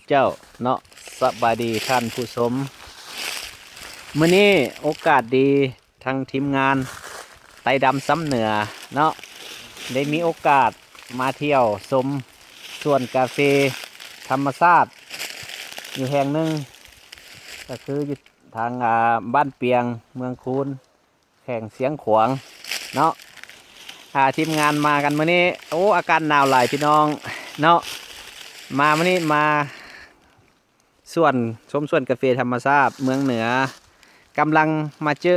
ເຈົ້າເນາະ ສະບາຍດີທ່ານຜູ້ຊົມ. ມື້ນີ້ໂອກາດດີ ທາງທີມງານໄຕ່ດຳຊຳເໜືອເນາະ ໄດ້ມີໂອກາດມາທ່ຽວຊົມສວນກາເຟທຳມະຊາດຢູ່ແຫ່ງໜຶ່ງ ກໍຄືຢູ່ທາງ ອ່າ ບ້ານປຽງ ເມືອງຄູນ ແຂວງຊຽງຂວາງເນາະ. ອ່າ ທີມງານມາກັນມື້ນີ້ ໂອ້ ອາກາດໜາວຫຼາຍພີ່ນ້ອງເນາະ. ມາມື້ນີ້ມາສວນ ຊົມສວນກາເຟທຳມະຊາດເມືອງເໜືອ ກຳລັງມາເຈີ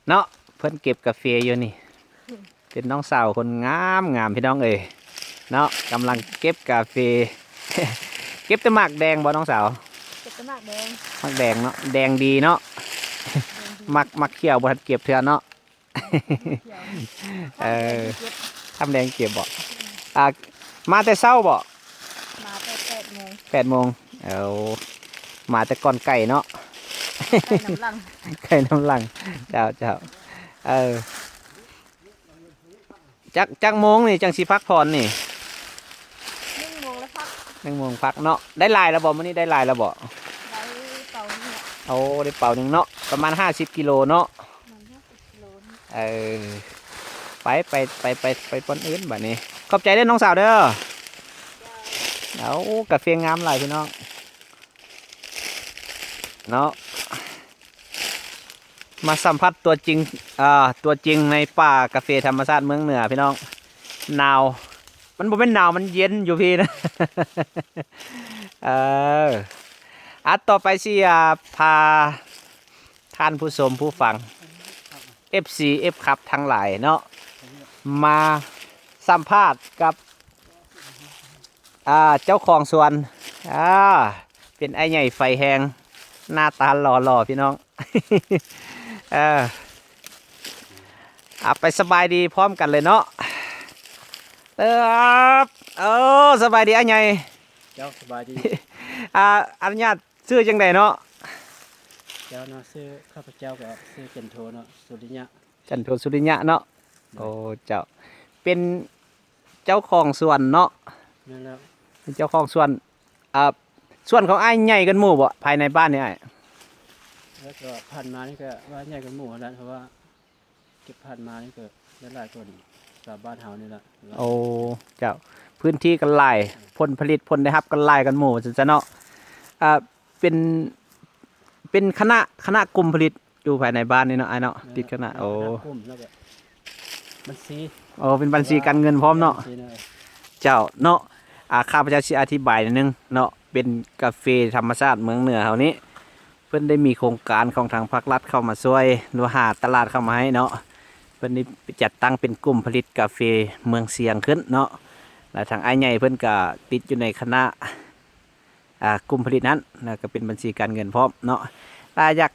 ເນາະ ເພິ່ນເກັບກາເຟຢູ່ນີ້ ເປັນນ້ອງສາວຄົນງາມໆ ພີ່ນ້ອງເອີຍເນາະ ກຳລັງເກັບກາເຟ. ເກັບແຕ່ໝາກແດງບໍ່ນ້ອງສາວ? ເກັບແຕ່ໝາກແດງ ໝາກແດງເນາະ ແດງດີເນາະ ແດງດີ. ໝາກ ໝາກຂຽວບໍ່ທັນເກັບເທື່ອເນາະ. ເອີ ທຳແດງເກັບບໍ່? ອ່າ ມາແຕ່ເຊົ້າບໍ່? ມາແຕ່ແປດໂມງ ແປດໂມງ. ເອົາ ມາແຕ່ກ່ອນໄກ່ເນາະ ໄກ່ນຳຫຼັງ ໄກ່ນຳຫຼັງ. ເຈົ້າ ເຈົ້າ ເອີ ຈັກ ຈັກໂມງນີ້ຈັ່ງຊິພັກຜ່ອນນີ້? ໜຶ່ງໂມງແລ້ວພັກ ໜຶ່ງໂມງພັກເນາະ. ໄດ້ຫຼາຍແລ້ວບໍ່? ມື້ນີ້ໄດ້ຫຼາຍແລ້ວບໍ່? ໄດ້ເປົາໜຶ່ງແລ້ວ. ໂອ້ ໄດ້ເປົາໜຶ່ງເນາະ ປະມານຫ້າສິບກິໂລເນາະ. ປະມານຫ້າສິບກິໂລນີ້. ເອີ ໄປ ໄປ ໄປ ໄປ ໄປບ່ອນອື່ນບາດນີ້. ຂອບໃຈເດີນ້ອງສາວເດີ. ເອົາ ກາເຟງາມຫຼາຍພີ່ນ້ອງເນາະ. ມາສຳຜັດຕົວຈິງ ອ່າ ຕົວຈິງໃນປ່າກາເຟທຳມະຊາດເມືອງເໜືອພີ່ນ້ອງ. ໜາວ ມັນບໍ່ແມ່ນໜາວ ມັນເຢັນຢູ່ພີ້ນະ. ເອີ ອ່າ ຕໍ່ໄປຊິ ອ່າ ພາທ່ານຜູ້ຊົມຜູ້ຟັງ ເອັຟຊີ ເອັຟຄລັບ ທັງຫຼາຍເນາະ ມາສຳພາດກັບ ອ່າ ເຈົ້າຂອງສວນ ອ່າ ເປັນອ້າຍໃຫຍ່ໄຟແຮງ ໜ້າຕາຫຼໍ່ໆ ພີ່ນ້ອງ. ເອີ ເອົາ ໄປສະບາຍດີພ້ອມກັນເລີຍເນາະ. ເອີ ເອີ ສະບາຍດີອ້າຍໃຫຍ່. ເຈົ້າ ສະບາຍດີ. ອ່າ ອະນຸຍາດ ຊື່ຈັ່ງໃດເນາະ? ເຈົ້າເນາະ ຊື່ ຂ້າພະເຈົ້າກໍຊື່ຈັນໂທເນາະ ສຸລິຍະ. ຈັນໂທ ສຸລິຍະເນາະ. ໂດຍ. ໂອ້ ເຈົ້າ ເປັນເຈົ້າຂອງສວນເນາະ. ແມ່ນແລ້ວ. ເປັນເຈົ້າຂອງສວນ. ອ່າ ສວນຂອງອ້າຍໃຫຍ່ກວ່າໝູ່ບໍ່ ພາຍໃນບ້ານນີ້ອ້າຍ? ແລ້ວກໍຜ່ານມານີ້ກໍວ່າໃຫຍ່ກວ່າໝູ່ຫັ້ນແຫຼະ ເພາະວ່າເກັບຜ່ານມານີ້ກໍໄດ້ຫຼາຍກວ່າຊາວບ້ານເຮົານີ້ແຫຼະ. ໂອ້ ເຈົ້າ ພື້ນທີ່ກໍຫຼາຍ ຜົນຜະລິດ ຜົນໄດ້ຮັບກໍຫຼາຍກວ່າໝູ່ ວ່າຊັ້ນຊະເນາະ. ອ່າ ເປັນ ເປັນຄະນະ ຄະນະກຸ່ມຜະລິດ ຢູ່ພາຍໃນບ້ານນີ້ເນາະ ອ້າຍເນາະ. ແມ່ນ ຕິດຄະນະ ແມ່ນ ໂອ້ ຄະນະກຸ່ມ ແລ້ວກໍບັນຊີ. ໂອ້ ເປັນບັນຊີການເງິນພ້ອມເນາະ. ບັນຊີເນາະ. ເຈົ້າເນາະ ອ່າ ຂ້າພະເຈົ້າຊິອະທິບາຍໜ້ອຍໜຶ່ງເນາະ ເປັນກາເຟທຳມະຊາດເມືອງເໜືອເຮົານີ້ ເພິ່ນໄດ້ມີໂຄງການຂອງທາງພາກລັດເຂົ້າມາຊ່ວຍ ຫຼືວ່າຫາຕະຫຼາດເຂົ້າມາໃຫ້ເນາະ. ເພິ່ນໄດ້ຈັດຕັ້ງເປັນກຸ່ມຜະລິດກາເຟເມືອງຊຽງຂຶ້ນເນາະ ແລະ ທາງອ້າຍໃຫຍ່ເພິ່ນກະຕິດຢູ່ໃນຄະນະ ອ່າ ກຸ່ມຜະລິດນັ້ນ ແລ້ວກໍເປັນບັນຊີການເງິນພ້ອມເນາະ. ແລ້ວຢາກ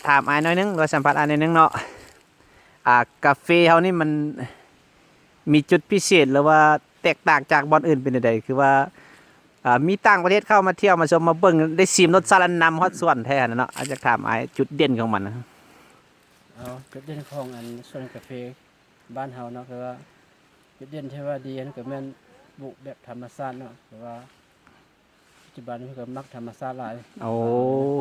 ຖາມອ້າຍໜ້ອຍໜຶ່ງ ຫຼືວ່າສຳພາດອ້າຍໜ້ອຍໜຶ່ງເນາະ ອ່າ ກາເຟເຮົານີ້ມັນມີຈຸດພິເສດ ຫຼືວ່າແຕກຕ່າງຈາກບ່ອນອື່ນເປັນແນວໃດ? ຄືວ່າ ອ່າ ມີຕ່າງປະເທດເຂົ້າມາທ່ຽວມາຊົມມາເບິ່ງ ໄດ້ຊີມລົດຊາດແລ້ວນຳຮອດສວນແທ້ຫັ້ນນະເນາະ. ອາ ຢາກຖາມອ້າຍ ຈຸດເດັ່ນຂອງມັນ. ເອົາ ຈຸດເດັ່ນຂອງອັນສວນກາເຟບ້ານເຮົາເນາະ ຄືວ່າຈຸດເດັ່ນທີ່ວ່າດີຫັ້ນກໍແມ່ນປູກແບບທຳມະຊາດເນາະ ຄືວ່າ ປັດຈຸບັນເພິ່ນກໍມັກທຳມະຊາດຫຼາຍ. ໂອ້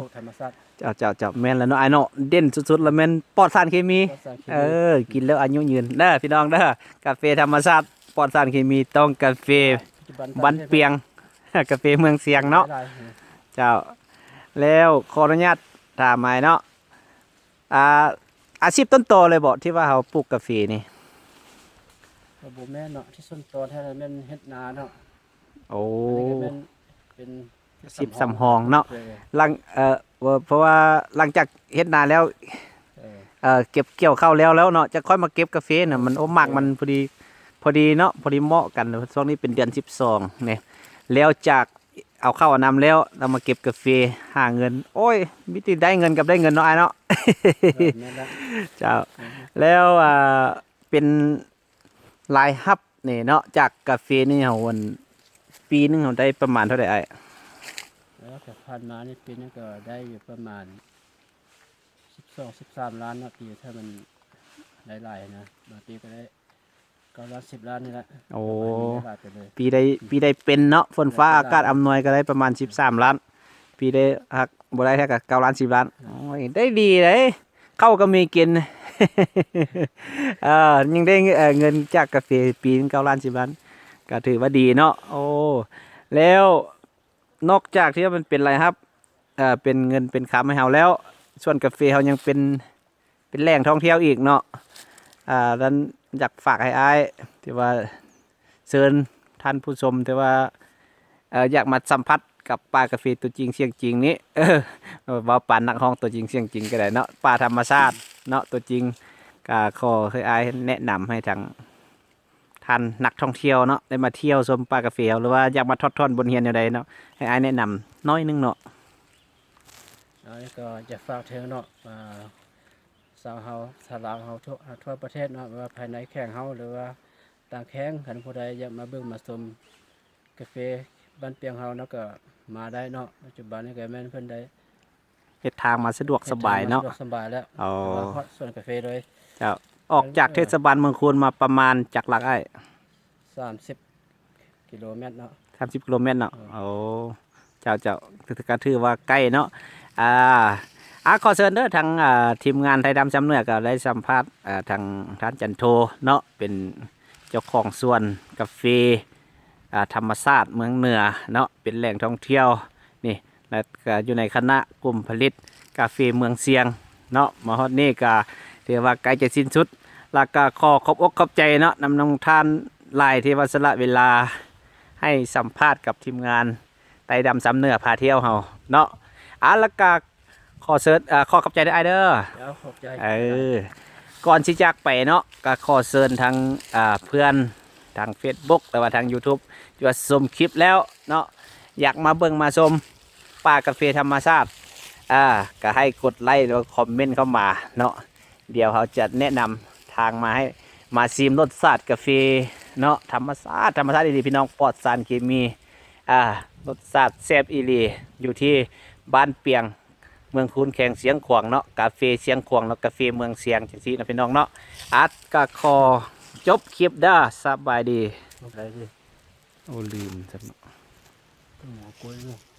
ປູກທຳມະຊາດ. ເຈົ້າ ເຈົ້າ ເຈົ້າ ແມ່ນແລ້ວເນາະອ້າຍເນາະ ເດັ່ນສຸດໆ ລະແມ່ນປອດສານເຄມີ. ປອດສານເຄມີ. ເອີ ກິນແລ້ວອາຍຸຍືນເດີພີ່ນ້ອງເດີ ກາເຟທຳມະຊາດປອດສານເຄມີ ຕ້ອງກາເຟ ປັດຈຸບັນ ບ້ານປຽງ ກາເຟເມືອງຊຽງເນາະ. ຫຼາຍໆ. ເຈົ້າ ແລ້ວຂໍອະນຸຍາດຖາມອ້າຍເນາະ ອ່າ ອາຊີບຕົ້ນຕໍເລີຍບໍ ທີ່ວ່າເຮົາປູກກາເຟນີ້? ກໍບໍ່ແມ່ນເນາະ ທີ່ຕົ້ນຕໍແທ້ແມ່ນເຮັດນາເນາະ. ໂອ້ ອັນນີ້ກໍແມ່ນເປັນອາຊີບສຳຮອງເນາະ. ເອີ ຫຼັງ ເອີ ເພາະວ່າຫຼັງຈາກເຮັດນາແລ້ວ ເອີ ເອີ ເກັບກ່ຽວເຂົ້າແລ້ວ ແລ້ວເນາະ ຈະຄ່ອຍມາເກັບກາເຟນະ ມັນ ໂອ້ ໝາກມັນພໍດີ ພໍດີເນາະ ພໍດີເໝາະກັນ. ຊ່ວງນີ້ເປັນເດືອນສິບສອງນີ້ ແລ້ວຈາກເອົາເຂົ້າເອົານ້ຳແລ້ວ ແລ້ວມາເກັບກາເຟ ຫາເງິນ ໂອ້ຍ ມີແຕ່ໄດ້ເງິນກັບໄດ້ເງິນເນາະອ້າຍເນາະ. ເອີ ແມ່ນລະ. ເຈົ້າ ແລ້ວ ອ່າ ເປັນລາຍຮັບນີ້ເນາະ ຈາກກາເຟນີ້ເຮົາ ອັນ ປີໜຶ່ງເຮົາໄດ້ປະມານເທົ່າໃດອ້າຍ? ແລ້ວກໍຜ່ານມານີ້ປີໜຶ່ງກໍໄດ້ຢູ່ປະມານສິບສອງ ສິບສາມລ້ານເນາະ ປີ ຖ້າມັນໄດ້ຫຼາຍນະ ບາງປີກໍໄດ້ ເກົ້າລ້ານສິບລ້ານນີ້ແຫຼະ ໂອ້ ປະມານນີ້ແຫຼະ ຫຼາຍໄປເລີຍ ປີໃດ ປີໃດເປັນເນາະ ຝົນຟ້າອາກາດອຳນວຍກໍໄດ້ປະມານສິບສາມລ້ານ ປີໃດຫາກບໍ່ໄດ້ແທ້ກໍເກົ້າລ້ານສິບລ້ານ ໂອ້ຍ ໄດ້ດີເດ້ ເຂົ້າກໍມີກິນ ເອີ ຍັງໄດ້ ເອີ ເງິນຈາກກາເຟປີໜຶ່ງເກົ້າລ້ານສິບລ້ານ ກໍຖືວ່າດີເນາະ ໂອ້ ແລ້ວ ນອກຈາກທີ່ວ່າມັນເປັນລາຍຮັບ ເອີ ເປັນເງິນເປັນຄຳໃຫ້ເຮົາແລ້ວ ສວນກາເຟເຮົາຍັງເປັນ ເປັນແຫຼ່ງທ່ອງທ່ຽວອີກເນາະ ອ່າ ນັ້ນຢາກຝາກໃຫ້ອ້າຍ ທີ່ວ່າເຊີນທ່ານຜູ້ຊົມ ທີ່ວ່າ ເອີ ຢາກມາສຳຜັດກັບປ່າກາເຟຕົວຈິງສຽງຈິງນີ້ ເອີ ເວົ້າປານນັກຮ້ອງຕົວຈິງສຽງຈິງກໍໄດ້ເນາະ ປ່າທຳມະຊາດເນາະ ຕົວຈິງ ກໍຂໍໃຫ້ອ້າຍແນະນຳໃຫ້ທາງ ທ່ານນັກທ່ອງທ່ຽວເນາະ ໄດ້ມາທ່ຽວຊົມປ່າກາເຟເຮົາ ຫຼືວ່າຢາກມາຖອດຖອນບົດຮຽນແນວໃດເນາະ ໃຫ້ອ້າຍແນະນຳໜ້ອຍໜຶ່ງເນາະ. ອັນນີ້ກໍຢາກຝາກເຖິງເນາະ ອ່າ ຊາວເຮົາ ຊາວລາວເຮົາທົ່ວ ອ່າ ທົ່ວປະເທດເນາະ ບໍ່ວ່າພາຍໃນແຂວງເຮົາ ຫຼືວ່າຕ່າງແຂວງ ຄັນຜູ້ໃດຢາກມາເບິ່ງມາຊົມກາເຟບ້ານປຽງເຮົາເນາະ ກໍມາໄດ້ເນາະ ປັດຈຸບັນນີ້ກໍແມ່ນເພິ່ນໄດ້ ເຮັດທາງມາສະດວກສະບາຍເນາະ ສະດວກສະບາຍແລ້ວ ອໍ ເຂົ້າມາຮອດສວນກາເຟເລີຍ ເຈົ້າ ອອກຈາກເທດສະບານເມືອງຄູນມາປະມານຈັກຫຼັກອ້າຍ? ສາມສິບກິໂລແມັດເນາະ ສາມສິບກິໂລແມັດເນາະ ເອີ ໂອ້ ເຈົ້າ ເຈົ້າ ກໍຖືວ່າໃກ້ເນາະ ອ່າ ອ່າ ຂໍເຊີນເດີ ທາງ ອ່າ ທີມງານໄທດຳຊຳເໜືອກໍໄດ້ສຳພາດ ອ່າ ທາງທ່ານຈັນໂທເນາະ ເປັນເຈົ້າຂອງສວນກາເຟ ອ່າ ທຳມະຊາດເມືອງເໜືອເນາະ ເປັນແຫຼ່ງທ່ອງທ່ຽວນີ້ ແລະ ກໍຢູ່ໃນຄະນະກຸ່ມຜະລິດກາເຟເມືອງຊຽງເນາະ ມາຮອດນີ້ກໍຖືວ່າໃກ້ຈະສິ້ນສຸດ ແລ້ວກໍຂໍຂອບອົກຂອບໃຈເນາະ ນຳນ້ອງທ່ານຫຼາຍທີ່ວ່າສະຫຼະເວລາໃຫ້ສຳພາດກັບທີມງານໄຕດຳຊຳເໜືອພາທ່ຽວເຮົາເນາະ ອ່າ ແລ້ວກໍຂໍເຊີນ ອ່າ ຂໍຂອບໃຈເດີອ້າຍເດີ ເຈົ້າ ຂອບໃຈ ເອີ ກ່ອນຊິຈາກໄປເນາະ ກໍຂໍເຊີນທັງ ອ່າ ເພື່ອນທາງເຟສບຸກ ຫຼືວ່າທາງຢູທູບ ທີ່ວ່າຊົມຄລິບແລ້ວເນາະ ຢາກມາເບິ່ງມາຊົມ ປ່າກາເຟທຳມະຊາດ ອ່າ ກໍໃຫ້ກົດໄລ ຫຼືວ່າຄອມເມັນເຂົ້າມາເນາະ ດຽວເຮົາຈະແນະນຳທາງມາໃຫ້ ມາຊີມລົດຊາດກາເຟເນາະ ທຳມະຊາດ ທຳມະຊາດອີ່ຫຼີພີ່ນ້ອງ ປອດສານເຄມີ ອ່າ ລົດຊາດແຊບອີ່ຫຼີ ຢູ່ທີ່ບ້ານປຽງ ເມືອງຄູນ ແຂວງຊຽງຂວາງເນາະ ກາເຟຊຽງຂວາງເນາະ ກາເຟເມືອງຊຽງ ຈັ່ງຊີ້ເນາະພີ່ນ້ອງເນາະ ອັດກໍຂໍຈົບຄລິບເດີ ສະບາຍດີ ໂອ້ ລືມຊັ້ນເນາະ.